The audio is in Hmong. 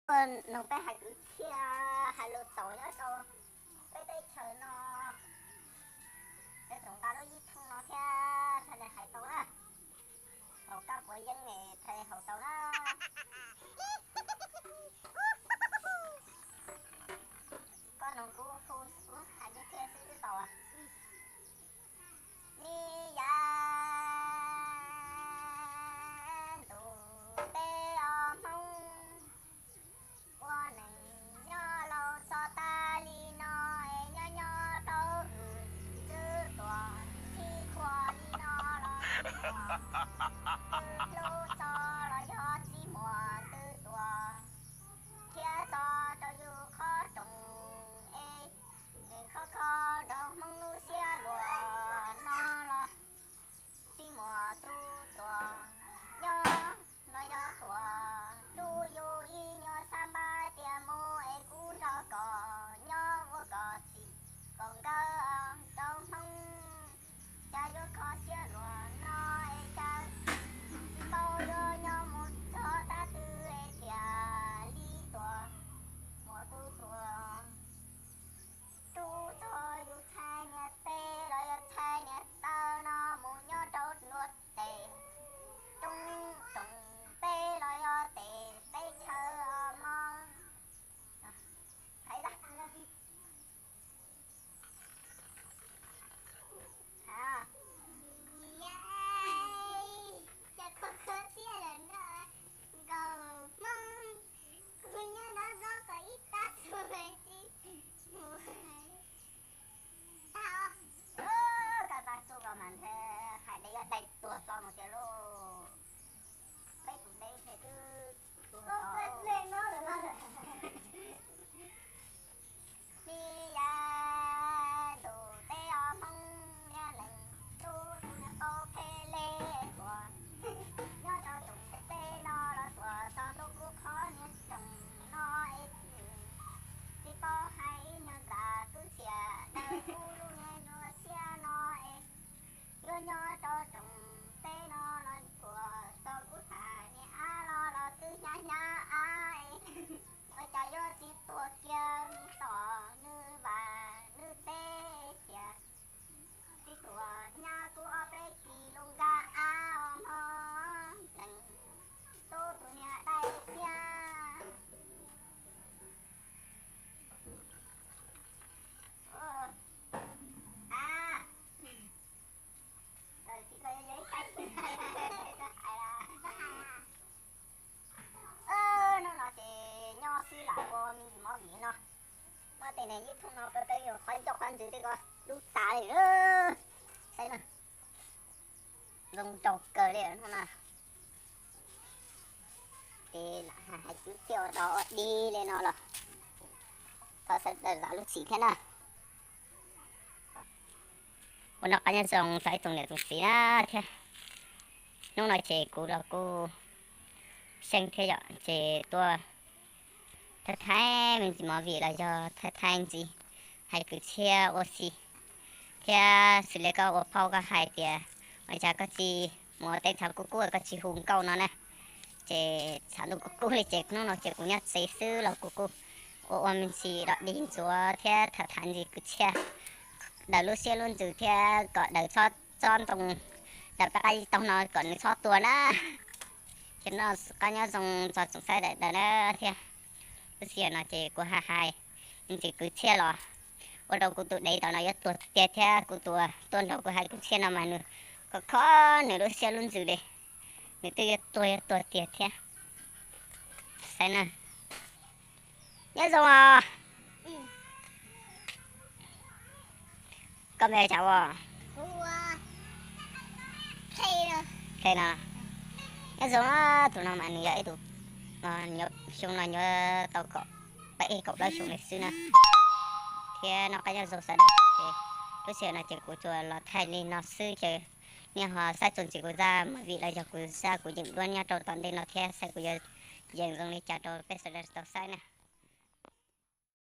Noog peb hais kwv txhiaj hais lus txaus nyob rau peb teb chaws no, peb tsoom nqa lub ib thooj no thiab txhaj le hais tau na. Haus kab puav yeeb es txhaj le haus tau na. Koj noog kuv hu, kuv hais kwv txhiaj xwb twb tau. Li yav ntuj teb os Hmoob, ua neeg nyob laus txog tas li no es nyob nyob plaub hwm ntxwb tuam, sib khuam li no los sib muaj, twb hlub txog los yog sib muaj twb tuam, thiab txog rau yus qhov rooj es nws khov kho rau Hmoob lub siab luag no los sib muaj tub tuam, nyob los yog tuam, tub yus ib nyuag xav npab tias mus es kuv nrog koj nyob ua kom txij kom nkawm rau Hmoob. Cas yuav kho siab luag no es cas tsis paub yuav nyob mus txog tab twg es thiaj li tuam, muaj tub tuam. Tub txog yus txhais niam teb los yog txhais niam taw no mus nyob rau luag tej roob rooj teb los yog tej teb chaws mog. Cas kho kho siab lawm no, nkaus Hmoob, kuv nyob no zoo kom ib tag su tsis mus. Tag, koj pab txuj ko mas ntshe hais dai yuav dai tuag hlo mus tiag lauj. Peb tus deb ntshe twb tuag hlo. Li yav ntuj teb os Hmoob, niag leej tub tus niag qau phem li tuag, nyob rau rooj teb no los tuag txog ntua kuv qhov niag rooj no es tsis paub hais niag nram tub ntxhias daws kuv lub niag nyuag siab no es yuav nyob rau rooj teb no los tuag txog kuv tham niag av los los twb hnyav hnyav av es ua cas yuav tsis tuag kiag tom nws vaj nws tsev tiag. Tsis tuag hnyav kuv ob peb kis lus nkag av os Hmoob, leej tub tus niag dai thiab. Hnub no ces nyob xwb lam ua me ntsis movie no. Muab tej niag YouTube no peb yuav qhov ncauj qhov ntswg tej ko dub tas li. Saib na, zoo nraug kawg li hnub no. Ces lam hais kwv txhiaj ua dog ua dig li no los thov sawv daws zam lub txim thiab na. Ua noj qab nyob zoo rau ib tsoom niam tsoom txiv na thiab. Hnub no ces kuv los kuj seej thiab yom, ces tuaj thaij thaij me ntsis movie los yog thaij thaij ntsis hais kwv txhiaj ua si, thiab xws li koj ua phauj koj hais tias ua cas koj tsis mus ua teb tshav kub kub koj tsis hu nkauj no na. Ces tshav ntuj kub kub li ces hnub no ces kuv nyob tsev xwb los kuv kuj ua ua me ntsis dog dig ntxuav thiab tham tham ntsis kwv txhiaj daws lub siab lub ntsws thiab kom daws txhob tsob ntoo daws paj qab ib taug no kom nws txhob tuag na. Ces noj qab nyob zoo txog tsoom saib daws daws na thiab. Lub sij hawm no ces kuv hais hais ntsis kwv txhiaj los ua rau kuv tus dev tom no yuav tuag tiag tiag thiab kuv tus tuaj nrog kuv hais kwv txhiaj no mas nws khov kho nws lub siab lub ntsws li, nws twb yuav tuag yuav tuag tiag thiab. Saib na, nyob zoo os. Koj npe cas os? Hle no. Nyob zoo na, tus no mas nws yog ib tug, xyoo no nyuam tau kaum peb kaum plaub xyoo li xwb na. Thiab noj qab nyob zoo sawv daws ces lub sij hawm no ces kuv tsuas los thaij li no xwb ces nej ho saib txuas ntxiv kuv zaj movie los yog kuv zaj kuv yeem duab nyob rau tom ntej no thiab saib kuv yuav yeem zoo li cas rau peb sawv daws tau saib na.